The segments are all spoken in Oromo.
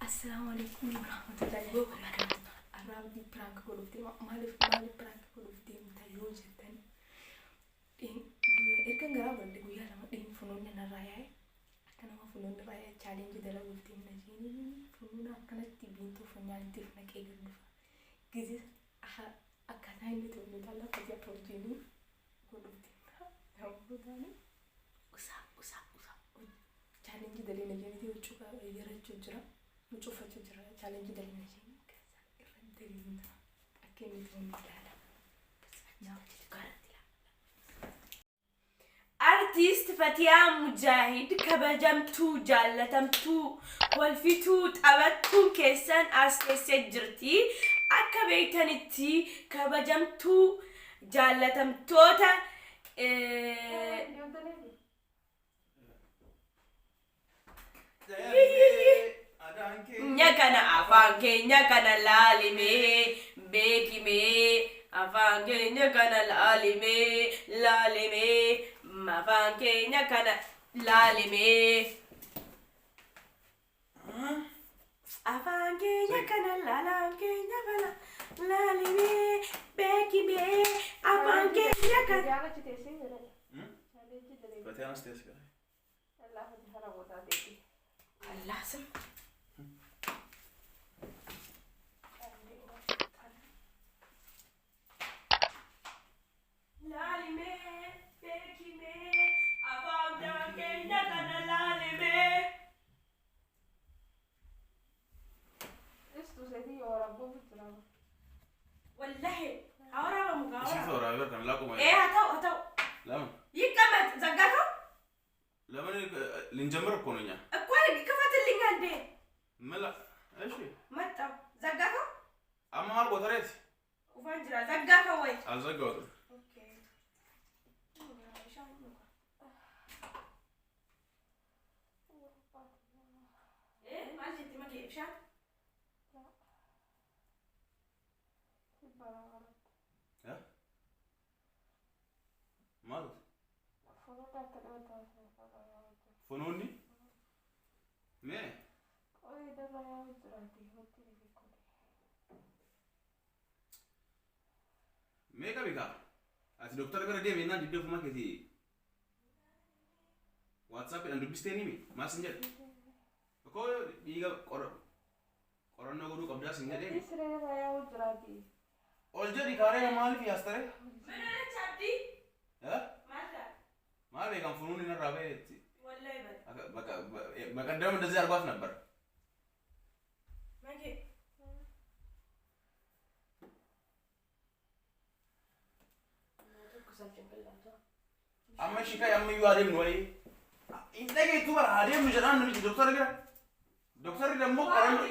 Assalaamu alaikum warahmatullahi wabarakatuh. Arraa abdii piraank godhuuf deema. Maaliif maaliif piraank godhuuf deemta yoo jettan ergan garaa badde guyyaa 2 dhiigni funuunni narraa yaa'e akka nama funuunni irraa yaa'e chaalenjii dalaguuf deemna jeeni funuuna akkanatti biintuu funyaanitti of naqee gad dhufa. Gizee akkaataa inni itti hojjetaa lafa jala wajjinii godhuuf deemna. Namoota usaa usaa usaa chaalenjii daleena jeenitii huccuu yarachuu jira huccuu uffachuu jira chaalenjii daleena jeenii keessaan irra daleena akka inni ta'u ni ilaala. Artiist Fatiyaa Mujaahid kabajamtuu, jaallatamtuu, kolfituu, taphattuun keessan as teessee jirti. Akka beektanitti kabajamtuu, jaallatamtoota Nya kana afaan keenya kana laalimee beekimee afaan keenya kana laalimee laalimee afaan keenya kana laalimee afaan keenya kana laalaan keenya kana laalimee beekimee afaan keenya kana. Fatiyaan as teesse. Allah ስም laalimee beekimee afaan keenya kana laalimee. Wallahi haa waraabamu gaa Isiitu waraaba. waraabee kan laaquma. Ee haa ta'u haa ta'u. Lama. ይቀመጥ ዘጋከው ለምን ልንጀምር እኮ ነው እኛ። እኮ ክፈትልኝ አንዴ ምን እሺ መጣሁ ዘጋከው አማ ማል ጎተሬት ቁፋን ጅራ ዘጋከው ወይ አልዘጋሁትም። ኦኬ maal jetti makee bishaan እ? ማለት funuunni mee mee qabi kaa ati doktara bira deemi jennaan diddee ofuma keetii waatsaappiidhaan dubbistee nimi maal sin jedhe Koo dhiiga qorannoo godhuu qabdaa sin jedhee ol jedhi kaaree maaliif yaastare ምን ሆነች አብዲ እ? maal taate maal beekan funuunni narraa ba'e ወላሂ በል በቀደም እንደዚህ አርጓት ነበር። መኬ Amma ishii kai ammayyuu adeemnu wayii hin dhageettu bara adeemnu jedhaan namichi doktara bira. Doktarri ደግሞ qorannoo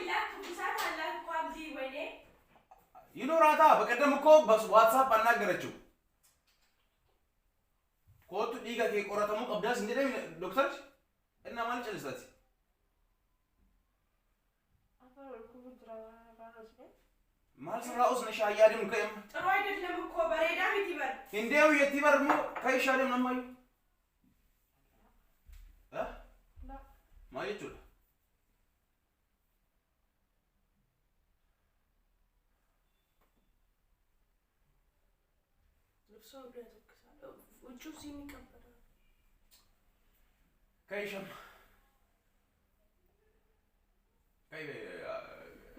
ይኖራታ። በቀደም እኮ በዋትሳፕ አናገረችው። Kootu dhiiga kee qoratamuu qabdaa sin jedhee doktarichi እና maal callistaati? Maal sirraa usne shaayyaa deemnu ka'e amma. ጥሩ አይደለም እኮ በሬዳ miti bar Hin deemu jettii bar immoo ka'e shaa deemnu ammayyuu. Eh? Maal jechuudha? ልብሷ ውጭው ሲኒ ይቀበላል። Ka'e shama. Ka'e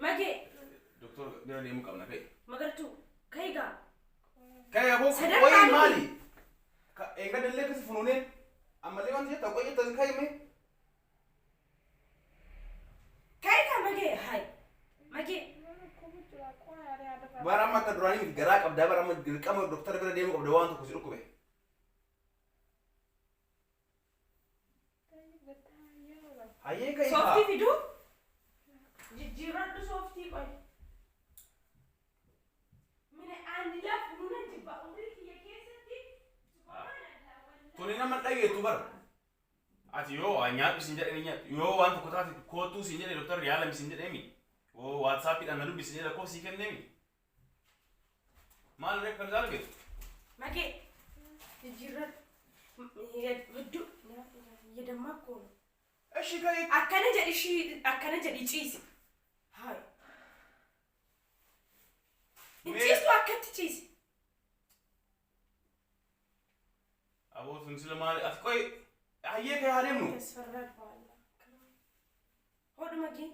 መጌ doktor bira deemuu qabna ka'e. መገርቱ ከይጋ Ka'e aboo Sadarkaa qoyi miti. maali? Eega dallee akkasi funuuneen ammallee wanti jettu qoyi jettu ka'e mee? ከይጋ መጌ ሀይ መጌ Bara amma akka duraanii miti garaa qabdaa bara amma dirqama doktara bira deemuu qabda waan tokko si dhukkube. Hayyee ka'e ሶፍቲ kaa. ፊዱ jijjiirradhu sooftii qoy mine ani laaf nuna jibba umrii kiyya keessatti Tuni nama dhageettu bara. Ati yoo waa nyaadhu sin jedhe ni nyaadhu yoo waan tokko taate koottuu sin jedhe doktarri yaalami sin jedheemi. Yoo waatsaappiidhaan na dubbisi jedhe lakkoofsa sii kenneemi. Maal ree kan argatu? መጌ jijjiirradhu hedduu የደማ እኮ ነው Eshi ka'e. akkana jedhi ishii akkana jedhi ciisi Hin Mee- ciistu akkatti ciisi. Aboo tun sila maali ati qoy hayyee ka'ee haa deemnu. Tasfarraa baala. Hodhuma kee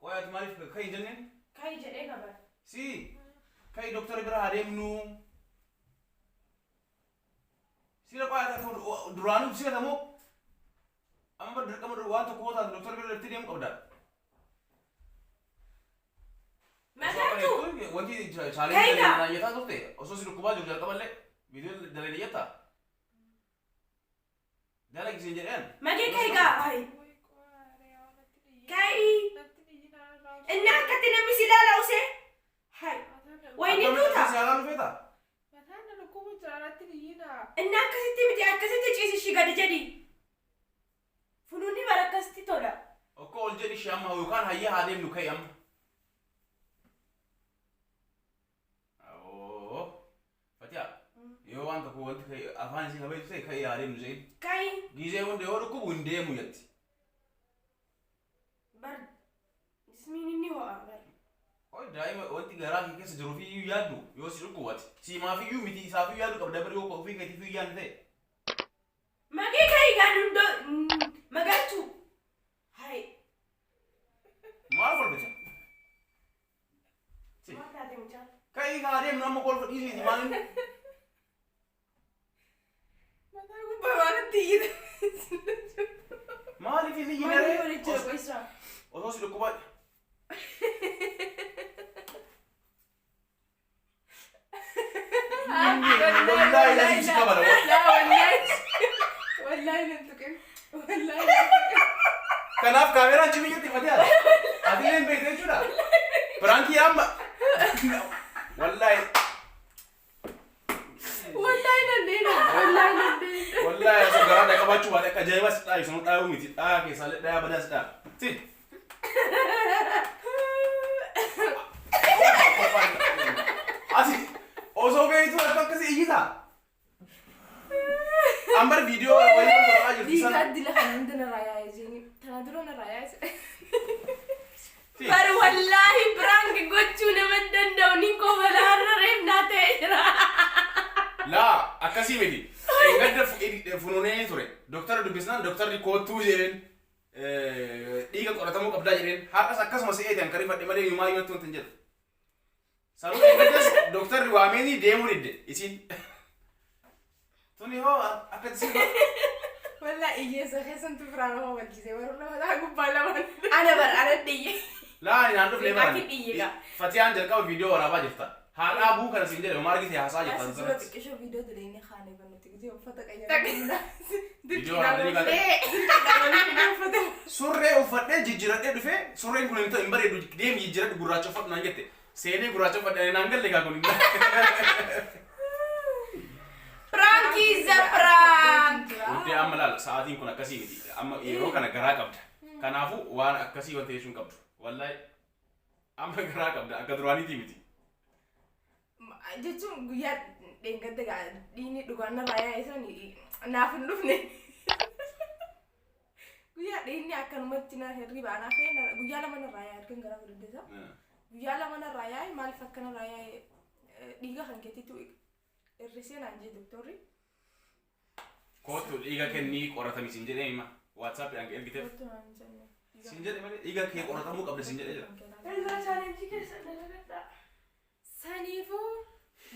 Qoy ati maaliif ka'i hin jenneen? ka'i jedhee qaba. Si ka'i doktara bira haa deemnu. Sila qoy ati akka duraanuu sila tamoo amma dirqama waan tokko yoo taate doktara bira daftee deemuu qabda. Magartuu. Wanti Ka'i chaalenjii gaa. dalayyaa jettaa turte osoo si dhukkubaa jiru jalqaballee viidiyoo dalayyaa jettaa. Dalagi siin jedheen. Magee ka'i gaa. Hayi. Ka'i. Inni akkatti namni si ilaala usee. Hayi. Wayini duuta. Si haalaan dhufeeta. Inni akkasitti miti akkasitti ciisi ishii gadi jedhi. Funuunni bara akkasitti tola. Okkoo ol jedhi ishee amma yookaan hayyee haa deemnu ka'i amma. Awoo. Fatiha yoo waan tokko wanti ka'i afaan isii kabeetu ta'e ka'i haa deemnu jedhin. Ka'i. Giizee hunda yoo dhukkubu hin deemu jetti. Bar ismiin inni ho'a bar. Oi daa'ima wanti garaa kee keessa jiru iyyuu yaaddu yoo si dhukkubu ati. Siimaaf iyyuu miti isaaf iyyuu yaaddu qabda bari yoo ofii keetiif iyyuu yaaddu ta'e. Magee ka'i gaa dundoo magartuu. Hayi. Maal kolfite? Si. Maal taate mucaan? Ka'i haa deemnu amma kolfa dhiisiiti maal inni? Mataa gubbaa waan itti iyyite. Maaliif inni Maal iyyinaree? walitti jira qoysaa? Osoo si dhukkubaa. Wallaahi lazim si kabala. Laa wallaahi. Wallaahi nan tuqin. Wallaahi nan tuqin. Kanaaf kaameraan cimii jetti Fatiha. Ati illee hin beekte jechuudha. Piraankii amma. Wallaahi. Wallaahi nan deena. Wallaahi nan deena. Wallaahi osoo garaa dha qabaachuu baate akka ajaa'ibaa si dhaayu sanuu dhaayuu miti. Dhaayaa keessaallee dhaayaa badaa si dhaaya. Si. Ati osoo beektuu akka akkasii iyyitaa. Ambar viidiyoo wayii wanta godhaa jirtu sana. Dhiigaa dila kana hunda narraa yaa'ee jeeni. Tana dura narraa yaa'e. Si. Bar wallaahi prank gochuu nama hin danda'u nin kofala har'a reef naa ta'e jira. Laa akkasii miti. Gadda funuunee ture. Doktara dubbisnaan doktarri koottuu jedheen dhiiga qoratamuu qabdaa jedheen har'as akkasuma se'eeti an karifadhe malee yumaa yoo wanti hin jedhu. Sanuu eeggatas doktarri waameenii deemuu didde isiin. Tuni hoo akka isin Wallaahi iyyeessa keessantu biraa nama walchisee warra mataa gubbaa lamaan. Ana bar ana dhiyye. Laa ani naan dhufne Akki dhiyye gaa. Fatiyaan jalqaba viidiyoo waraabaa jirta. Haadhaa buu kana siin jedhe homaa argite haasaa jirta. Asi dura xiqqishoo viidiyoo daleenii kaanee bannutti gisee uffata qayyaranii. Viidiyoo waraabanii kaane. Uffata. Surree uffadhee jijjiiradhee dhufee surreen kun hin ta'u hin bareedu deemi jijjiiradhu gurraacha uffadhu naan jette. Seenee gurraacha uffadhe ani naan galle kaa kun. Prank is a prank. Guddee amma laal sa'aatiin kun akkasii miti. Amma yeroo kana garaa qabda. Kanaafuu waan akkasii wanta jechuun qabdu. Wallahi amma garaa qabda akka duraaniitii miti. Jechuun guyyaa dheengadda gaa dhiigni dhugaan narraa yaa'e san naaf hin dhufne. Guyyaa dhiigni akkanumatti na hirribaa naaf ka'e guyyaa lama narraa yaa'e ergan garaa guddatee guyyaa lama narraa yaa'e maaliif akka narraa yaa'e dhiiga kan keetiitu hir'isee naan jee doktorri. Kootu dhiiga kennii qoratami siin jedhee hima. WhatsApp-dhaan ergiteef. Kootu naan jenne. Siin jedhe malee dhiiga kee qoratamuu qabda siin jedhee jira. Irraa challenge keessa dalagadhaa. Saniifuu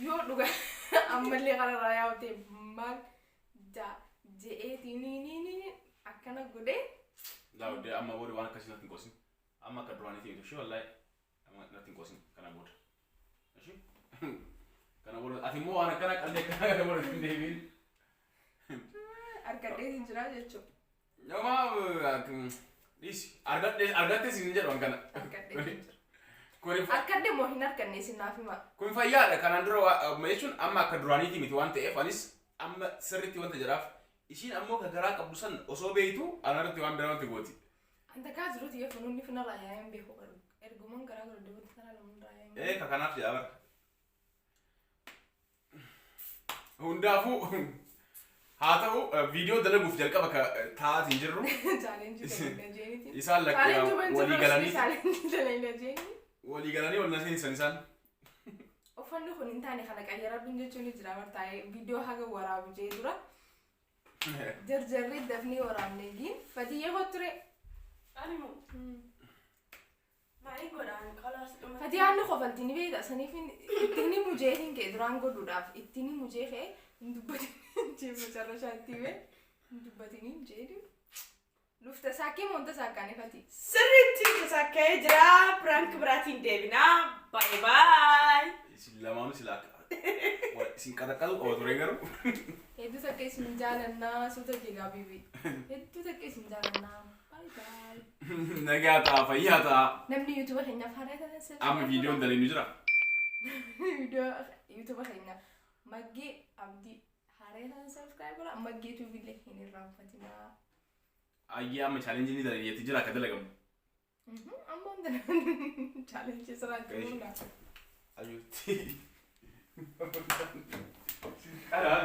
yoo dhuga ammallee kanarraa yaa'u ta'e maal je'eetii ni ni ni akkana godhee. Laa amma booda waan akkasii natti hin qoosin. Amma akka duraaniitii miti ishee wallaahi amma natti hin qoosin kana booda. Ishee kana booda ati immoo waan akkana qallee akkana kana booda hin deebiin. Argadhee hin jira jechuudha. Nama dhiisi argadhee argattee siin jedhu kana. Argadhee hin jira. Kun Argadhee moo hin arganne isin naaf hima. Kun fayyaadha kanaan dura jechuun amma akka duraaniitii miti waan ta'eef anis amma sirriitti wanta jedhaaf ishiin ammoo ka garaa qabdu san osoo beektu anarratti waan biraa wanti gooti. Anta kaa jiruuti yoo funuunni funarraa yaa'ee hin beeku garuu erguman garaa godhadhe wanti karaa lamuun raayyaa. Ee ka kanaaf jedha bara. Hundaafuu haa ta'u viidiyoo dalaguuf jalqaba ka taa'aatiin jirru Challenge dalagna jeeniiti. isaan Challenge walii galanii challenge dalagna jeeni. walii galanii wal na seensan isaan. Uffanni kun hin taane, kana qayyaradhuun jechuun ni jira martaa'ee viidiyoo haga waraabu jee dura. Jarjarri dafnee waraabne giin Fatiyyee kotture. Ani moo maaliin godhaan kalaas dhuma. Fatiyaan ni kofalti, ni beekta. Saniif ittiin ni mujee hin ka'e duraan godhuudhaaf ittiin ni mujee ka'e hin dubbatin jee, macarrashaa itti hime hin dubbatiniin jee. Nuuf tasaakee moo hin tasaakkaane, Fati? Sirriitti tasakka'ee jira. Prank biraatiin deebinaa. Bye bye. Isin lamaanuu sila akka isin qaxaqqatu qaba ture garuu. Hedduu takka isin jaalannaa, suuta jegaa bibi. Hedduu takka isin jaalannaa. Bye bye. Nagaa ta'a, fayyaa ta'a. Namni YouTube keenyaaf haaraa ta'an Amma viidiyoon dalinu jira. Viidiyoo YouTube keenya Maggee Abdii haaraa ta'an subscribe godhaa. Maggee tuubillee hin irraanfatinaa. Ayyee, amma challenge ni dalinu jira akka dalagamu. Amma hunda challenge sirraatti mul'ata. Ayyuutti. Karaa.